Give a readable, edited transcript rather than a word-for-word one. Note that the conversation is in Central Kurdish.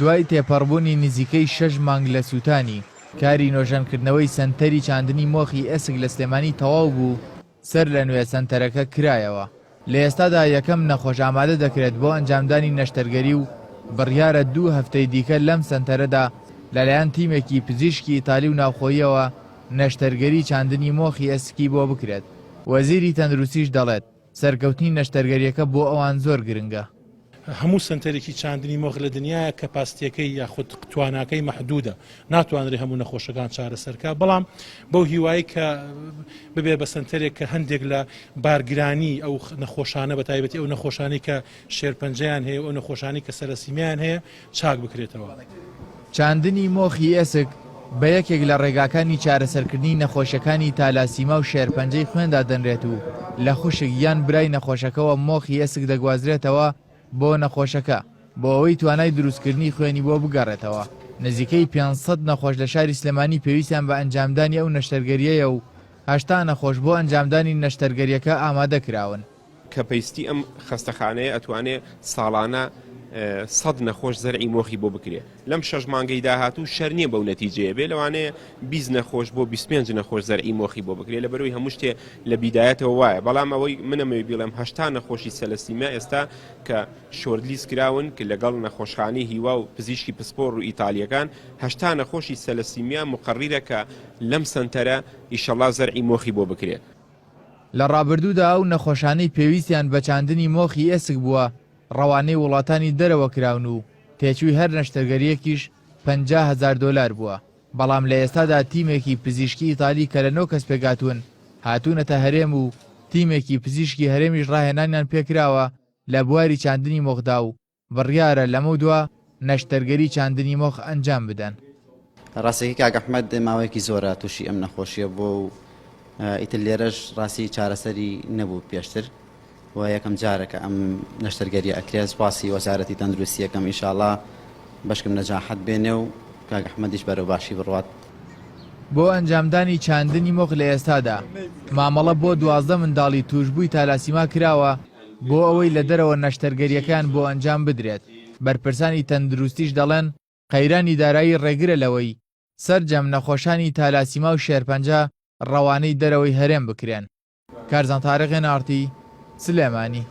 دوای تێپەڕبوونی نزیکەی شەش مانگ لە سووتانی، کاری نۆژەنکردنەوەی سەنتەری چاندنی مۆخی ئێسک لە سلێمانی تەواو بوو، سەر لە نوێ سەنتەرەکە کرایەوە. لە ئێستادا یەکەم نەخۆش ئامادە دەکرێت بۆ ئەنجامدانی نەشتەرگەری و بڕیارە دوو هەفتەی دیکە لەم سەنتەرەدا لەلایەن تیمێکی پزیشکی ئیتالی و ناوخۆییەوە نەشتەرگەری چاندنی مۆخی ئێسکی بۆ بکرێت. وەزیری تەندروستیش دەڵێت، سەرکەوتنی نەشتەرگەرییەکە بۆ ئەوان زۆر گرنگە. هەموو سەنتەرێکی چاندنی مۆخ لە دنیایە کەپاستیەکەی یاخود تواناکەی مەحدودە ناتوانرێ هەموو نەخۆشەکان چارەسەر کا بەڵام بەو هیوایی کە ببێ بە سەنتەرێک کە هەندێک لە بارگرانی ئەو نەخۆشانە بە تایبەتی ئەو نەخۆشانی کە شێرپەنجەیان هەیە ئەو نەخۆشانی کە سەلەسیمیان هەیە چاک بکرێتەوە. چاندنی مۆخی ئێسک بە یەکێک لە ڕێگاکانی چارەسەرکردنی نەخۆشیەکانی تالاسیما و شێرپەنجەی خوێن دادەنرێت و لە خوشک یان برای نەخۆشەکەوە مۆخی ئێسک دەگوازرێتەوە بۆ نەخۆشەکە بۆ ئەوەی توانای دروستکردنی خوێنی بۆ بگەڕێتەوە. نزیکەی 500 نەخۆش لە شاری سلێمانی پێویستیان بە ئەنجامدانی ئەو نەشتەرگەرییەیە و 80 نەخۆش بۆ ئەنجامدانی نەشتەرگەرییەکە ئامادەکراون. کەپەیستی ئەم خەستەخانەیە ئەتوانێ ساڵانە سەد نەخۆش زەرعی مۆخی بۆ بکرێ لەم شەش مانگەی داهاتوو شەر نییە بەو نەتیجەیە بێ لەوانەیە 20 نەخۆش بۆ 25 نەخۆش زەرعی مۆخی بۆ بکرێ لە بەرەوەی هەموو شتێ لە بیدایەتەوە وایە بەڵام ئەوەی منەمەوێ بیڵێم هەشتا نەخۆشی سەلەسیمیا ئێستا کە shortlist کراون کە لەگەڵ نەخۆشخانەی هیوا و پزیشکی پسپۆڕ و ئیتالیەکان هەشتا نەخۆشی سەلەسیمیا مقەڕیرە کە لەم سەنتەرە ئیشەڵا زەرعی مۆخی بۆ بکرێ. لە ڕابردوودا ئەو نەخۆشانەی پێویستیان بە چاندنی مۆخی ئێسک بووە ڕەوانەی وڵاتانی دەرەوە کراون و تێچووی هەر نەشتەرگەرییەکیش 50 هەزار دۆلار بووە، بەڵام لە ئێستادا تیمێکی پزیشکی ئیتالی کە لە نۆ کەس پێکهاتوون هاتوونەتە هەرێم و تیمێکی پزیشکی هەرێمیش ڕاهێنانیان پێکراوە لە بواری چاندنی مۆخدا و بڕیارە لەمەودوا نەشتەرگەری چاندنی مۆخ ئەنجام بدەن. ڕاستەکەی کاک ئەحمەد ماوەیەکی زۆرە تووشی ئەم نەخۆشیە بووە و ئیتر لێرەش ڕاستی چارەسەری نەبوو پێشتر و یەکەم جارە کە ئەم نەشتەرگەریە ئەکرێت سوپاسی وەزارەتی تەندروستی ئەکەم ئیشاڵا بەشکم نەجاحەت بێنێ و کاک ئەحمەدیش بەرەو باشی بڕوات. بۆ ئەنجامدانی چاندنی مۆخ لە ئێستادا مامەڵە بۆ 12 منداڵی تووشبووی تالاسیما کراوە بۆ ئەوەی لە دەرەوە نەشتەرگەرییەکەیان بۆ ئەنجام بدرێت، بەرپرسانی تەندروستیش دەڵێن، قەیرانی دارایی ڕێگرە لەوەی سەرجەم نەخۆشانی تالاسیما و شێرپەنجە ڕەوانەی دەرەوەی هەرێم بکرێن. کارزان تاریق، ئێن ئاڕ تی، سلێمانی.